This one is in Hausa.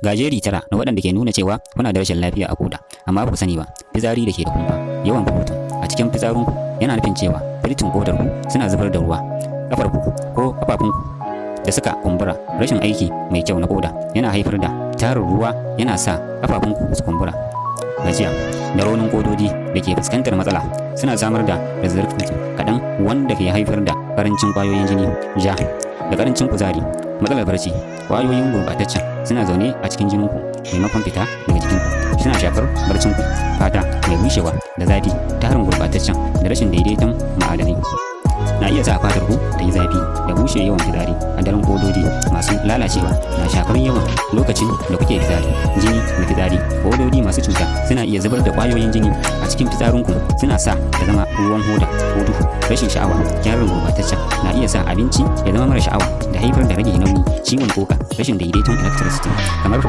Ga jeri 9 na waɗanda ke nuna cewa kuna da rashin lafiya a koda, amma ba ku sani ba. Fitsari da ke da kumfa. Yawan protein a cikin fitsarinku yana nufin cewa filtin kodar ku suna zubar da ruwa. Kafarku ko kafafunku da suka kumbura. Rashin aiki mai kyau na koda yana haifar da tarin ruwa, yana sa kafafunku su kumbura. Gajiya da raunin kododi da ke fuskantar matsala suna samar da resistance kaɗan, wanda ke haifar da karancin ƙwayoyin jini ja da karancin kuzari. Matsalar barci. Ƙwayoyin gurɓataccen suna zaune a cikin jininku maimakon fita daga jikinku, suna shafar barcinku. Fata mai bushewa da zafi. Tarin gurɓataccen da rashin daidaiton ma'adanai na iya sa fatar ku ta yi zafi da bushe. Yawan fitsari a daren. Kododi masu lalacewa na shafar yawan lokacin da kuke fitsari, jini da fitsari. Kododi masu cuta suna iya zubar da kwayoyin jini a cikin fitsarinku, suna sa ta zama ruwan hoda ko duhu. Rashin sha'awa. Kyarin gurbataccen na iya sa abinci ya zama mara sha'awa da haifar da rage nauyi. Ciwon koka. Rashin daidaiton electricity kamar